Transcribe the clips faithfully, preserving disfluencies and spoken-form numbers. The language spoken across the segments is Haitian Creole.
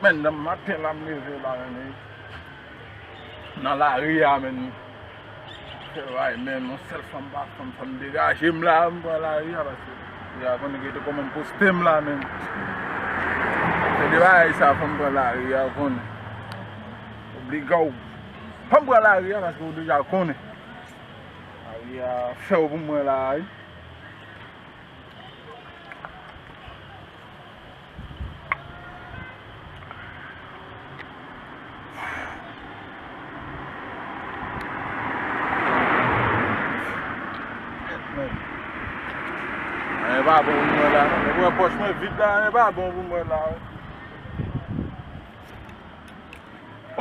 Men, nan maten la, m leve la, men, nan lari a, men, fè bagay, men, yon sèl fanm pa fanm, fò m degaje m la, m pran lari a, paske, deja konnen ki te kòmanse poste m la, men, se de bagay sa, fò m pran lari a, ou konnen. Obliga w. Fò m pran lari a, paske ou deja konnen. Lari a fè w pou mwen la, wi. Anyen pa bon pou mwen la, non. Ou wè pòch mwen vid la, anyen pa bon pou mwen la.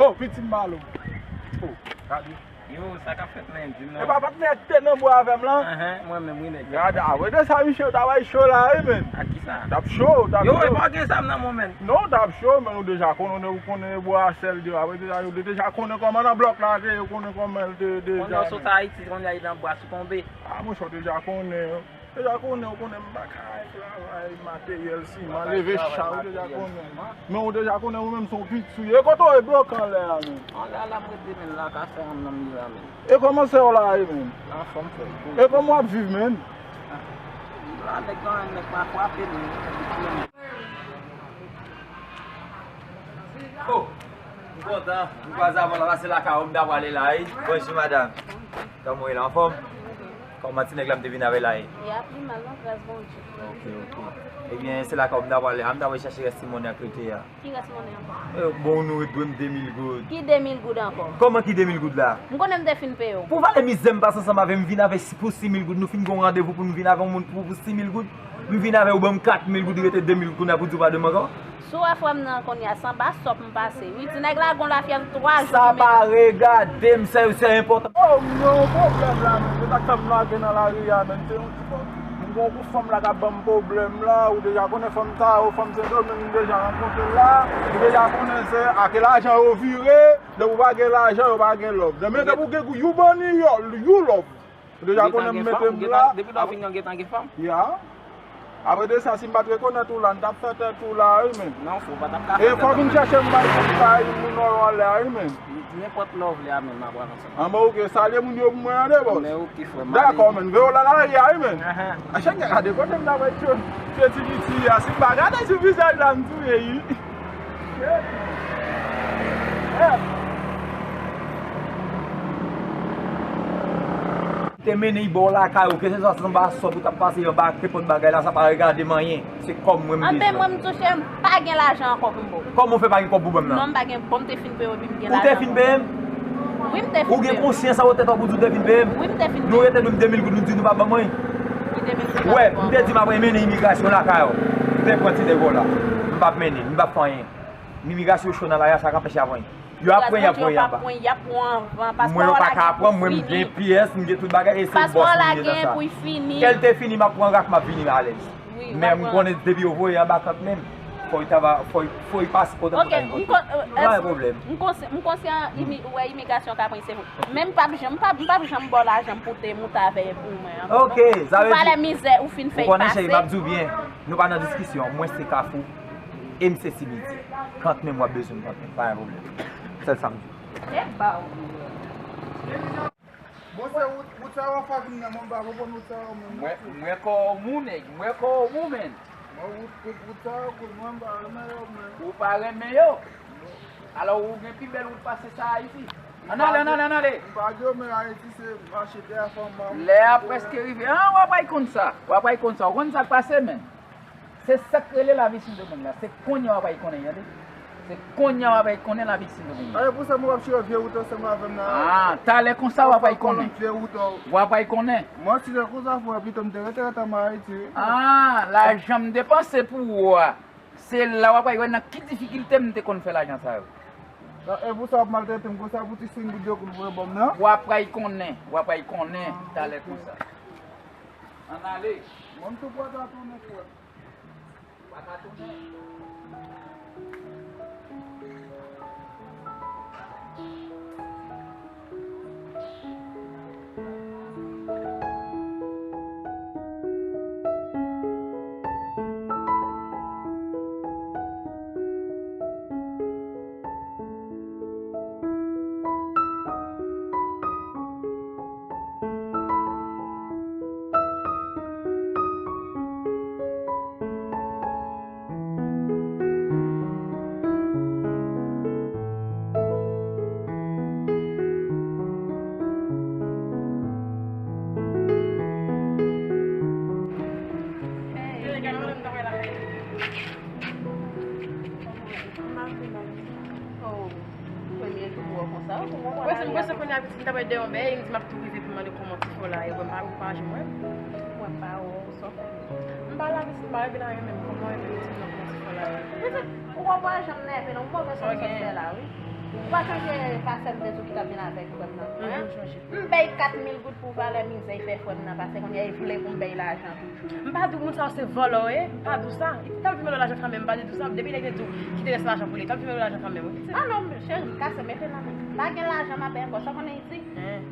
Oh, pitit malo. Oh, gade. Yo, sa k ap fèt, men? Di m non. Epa patnè k te nan bò avè m lan? Ahan, mwen menm, wi, nèg. Gade, apre de sa, misye, w t ap cho la, wi, men. Ak ki sa? T ap cho, t ap cho. Yo, epa w gen zam nan men w, men. Non, w t ap cho, men ou deja konnen, ou konnen bò a sèl de. Apre de sa, yo deja konnen kòman nan blòk la te, yo konnen kòman l te, deja. Konnen w sot Ayiti, konnen w nan bò a sou tonbe. A, monchè, w deja konnen. Deja konnen, ou konnen m pa ka travay materyèl siman, leve chay, ou deja konnen. Men ou deja konnen ou menm se yon pitit ou ye. E kote w ye bloke anlè a menm? Anlè a la m rete men la, ka fè m nan mi la men. E kòman sè w la ye menm? Anfòm frè. E kòman w ap viv menm? La nèg nan nèg pa frape m. Oh, m kontan, m kwaze avè w la, se lakay ou m ta prale la, wi. Bonjou, madanm. Kòman w ye la, anfòm? Kòman ti nèg la m te vin avè l la ye? Y ap li mal non, gras Bondye. Ok, ok. Ebyen, se lakay ou m ta prale a, m ta prale chache rès ti monnen ak rete a. Ki rès monnen ankò? Eh, bon, nou ret dwe m de mil goud. Ki de mil goud ankò? Kòman ki de mil goud la? M konnen m te fin peye w. Pou valè mizè m pase ansanm avè m, vin avè si, pou sis mil goud, nou fin gen yon randevou pou m vin avè yon moun pou, pou sis mil goud. M vin avè ou ban m kat mil goud, rete de mil goud, kounye a pou di w pa dwe m ankò? Si w wè frè m nan kounye a, se anba sòp m pase. Wi, ti nèg la gon lafyèv twa jou. Sa pa regade m, se, se enpòtan. Oh, m gen yon pwoblèm la, men. Se sa k fè m lage nan lari a, men. Se yon ti pwoblèm. M gen yon fanm la k ap ban m pwoblèm la, ou deja konnen fanm sa yo, fanm Sendomeng, m deja rankontre l la. Ou deja konnen se ak lajan yo vire, depi w pa gen lajan, yo pa gen love. Demen, depi w gen gou, you money, you, you love. Ou deja konnen m mete m la. Depi lè w fin gen, w gentan gen fanm. Ya. Apre de sa, si m pa t rekonèt ou la, n t ap fè tèt ou la, wi, men. Non, fò w pa t ap ka fè tèt ou. E fò w vin chèche m bay pou m bay moun ou anlè a, wi, men. Nenpòt lè w vle a, men, m ap pran ansanm. An, men, ok, salye moun yo pou mwen, tande, bòs. Men, ok, frè m. Dakò, men, veye w la, la, ya, wi, men. Ahan. A chak gade kote m t ap wè tye, tye ti piti a. Si m pa gade sou vizaj la, m touye, wi. Te mennen l bò lakay ou, keseswa se anba sòb ou t ap pase anba ak nenpòt bagay la, sa pa regade m anyen. Se kòb mwen m bezwen. Anben, mwen m touche, m pa gen lajan ankò pou m ba w. Kòman w fè pa gen kòb pou ban m nan? Non, m pa gen, bon, m te fin peye w epi m gen lajan. Ou te fin peye m? Wi, m te fin peye w. Ou gen konsyans anwo tèt ou pou di w te fin peye m? Wi, m te fin peye w. Nou rete nou de mil goud, nou di nou pa ban mwen. Ki de mil goud? Wè, m te di m ap mennen imigrasyon lakay ou. M te pran ti nèg ou la. M p ap mennen, m p ap fè anyen. Imigrasyon cho nan lari a, sa k anpeche y ap pran. Y ap pran, y ap pran, y ap pran. Mwen, yo pa ka pran, mwen, m gen pyès, m gen tout bagay, e se bòs mwen ye nan sa. Kè l te fini, m ap pran rak, m ap vini alèz. Men m konnen depi yo voye anba kant menm, fò y tava, fò y, fò y pase kote pou ta vin. Pa gen pwoblèm. M konsyan, imi-, wè, imigrasyon ka pran, se vre. Men m p ap janm, m p ap, m p ap janm ba w lajan pou te moute avè ou mwen ankò, non. Ok, sa vle di, pou valè mizè ou fin fè y pase. Ou konnen, cheri, m ap di w byen, nou pa nan diskisyon, mwen se Kafou. E m se Simidye. Kant menm w ap bezwen m kant menm, pa gen pwoblèm. Sèl sa m di w. E ba w. Bon, se wout, wout sa yo w ap fè vin nan, mwen m pa konprann wout sa yo, men. Mwen, mwen kòmou, nèg, mwen kòmou, men. Mwen, wout, wout, wout sa yo, kouz mwen, m pa renmen yo, men. Ou pa renmen yo? Alò, ou gen pi bèl wout pase sa Ayiti? Ann ale, ann ale, ann ale. M pa di yo, men Ayiti se mache tè a fanm an. Lè a prèske rive. An, w ap ay konn sa. W ap ay konn sa. Ou konn sa k pase, men? Se sa k rele lavi Sendomeng la. Se kounye a w ap ay konnen, tande. Se kounye a w ap ay konnen lavi Sendomeng la. Talè konsa, mwen w ap chire vye wout ansanm avè m nan. Ah, talè konsa w ap ay konnen. W ap ay konnen. Mwen, si se konsa, frè, pito m te rete, rete ann Ayiti, wi. Ah, lajan m depanse pou ou a, se la w ap ay wè nan ki difikilte m te konn fè lajan sa yo. E pou sa w ap maltrete m konsa, pou ti senk goud yo konn voye ban m nan? W ap ay konnen, w ap ay konnen, talè konsa. Ann ale. Mwen, m tou prèt a tounen, frè. Oh, premye jou pou wè konsa, ou konprann. Mwen se, mwen se kounye a pitit, m ta pral de yon bèy, m di m ap tou rive pou mande kòman ti fò la ye, mwen pa, ou pa janm wè. Mwen pa wè w, sa w fè. M pa la pitit, m pa reve nan yon menm, kòman w reve pitit nan kòman ti fò la ye. Pitit, ou wè pa janm nève non, m wè sa w sot fè la, wi. Ou pa chonje pasè m te di w ki t ap vin avèk frè m nan, hein? M pèy kat mil goud pou valè mizè y fè frè m nan, pase kounye a y vle pou m bay lajan toujou. M pa di w moun sa yo se vòlò yo ye, m pa di w sa. Li t ap vin mande w lajan kanmenm, m pa di w sa. Depi nèg te di w kite rès lajan pou li, li t ap vin mande w lajan kanmenm, wi. Ah non, cheri, m kase mete nan men. M pa gen lajan m ap bay ankò, sa w konnen Iti?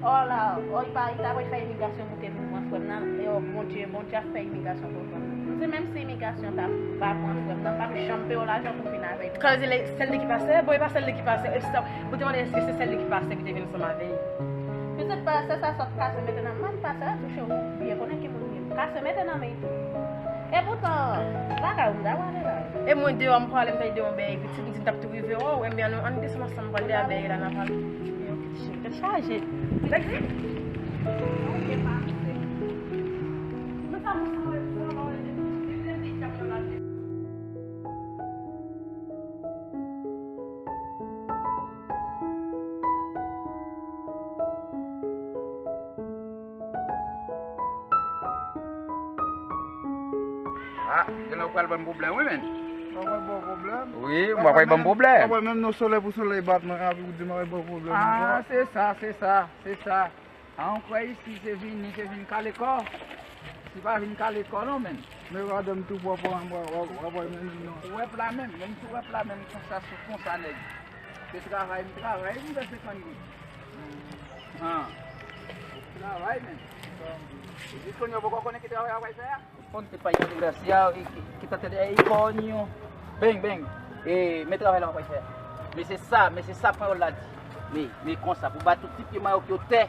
Ò la, ò, y pa, y ta pral fè imigrasyon pou te vin pran frè m nan, e ò, Bondye, Bondye ap fè imigrasyon pou frè m nan. M di menm si imigrasyon ta va pran frè m nan, m p ap janm peye w lajan pou vin avèk. Sa vle di, sèl li ki pastè? Bon, e pa sèl li ki pastè. E si ta, ou te mande èske se sèl li ki pastè ki te vin ansanm avè l? Pitit pastè sa sot kase mete nan men, pastè a touche w, byen konnen ki moun li ye. Kase mete nan men tou. E poutan, lakay ou m ta prale la. E mwen deyò, m prale, m pral de yon bèy, pitit, m di m t ap tou rive, oh, enben, ann, ann desann ansanm, m pral de a bèy la, n a prale. Tèt chaje. Tèt Ah, genlè w pral ban m pwoblèm, wi, menn. Mwen pral ba w pwoblèm? Wi, mwen pral ban m pwoblèm. Mwen pral menm nan solèy pou solèy bat mwen, epi ou di mwen pral ba w pwoblèm ankò. Ah, se sa, se sa, se sa. Ah, ou kwè isi se vini, se vin kale kò? Se pa vin kale kò non, menn. Men madanm tou pwòp, w ap wè menm non. Ou wè pla menm, menm tou wè pla menm konsa, sou konsa nèg. Se travay, m travay, m fè senkant goud. Ah. Travay, menn. Jis kounye a, ou poko konnen ki travay w ap fè a? Konn se pa yon desgrasya ki, ki tante de e kò ni yo. Beng, beng. E, men travay la w ap fè. Men se sa, men se sa pawòl la di. Men, men konsa, pou ba tout ti pye mayok yo tè,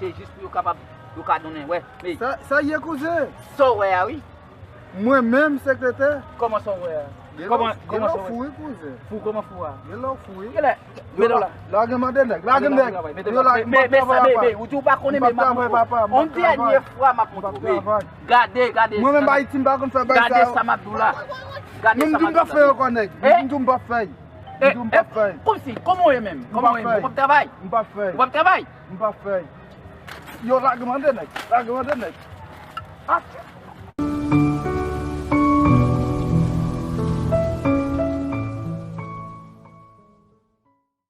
se jis pou yo kapab, yo ka donnen, wè. Men. Sa, sa ye kouzen? Sa w wè a, wi. Mwen menm, sekretè. Kòman sa w wè a? Kòman, kòman sa w wè? Fou, wi, kouzen. Fou, kòman fou a? Genlè w fou, wi. Genlè, men la. Lage mande nèg, lage nèg. Yo la, m p ap travay, papa. Ou di ou pa konnen, men m ap travay, papa. On dènye fwa m ap montre w. Gade, gade. Mwen menm Ayiti, m pa konn fè bagay sa yo. Gade sa m ap di w la. Gade sa m ap di w la. M di m p ap fè yo kò nèg. M di m p ap fè. M di m p ap fè. Kòmsi, kòman w ye menm? Kòman w ye menm? Ou p ap travay? M p ap fè. Ou p ap travay? M p ap fè. Yo, lage mande nèg. Lage mande nèg. Ah.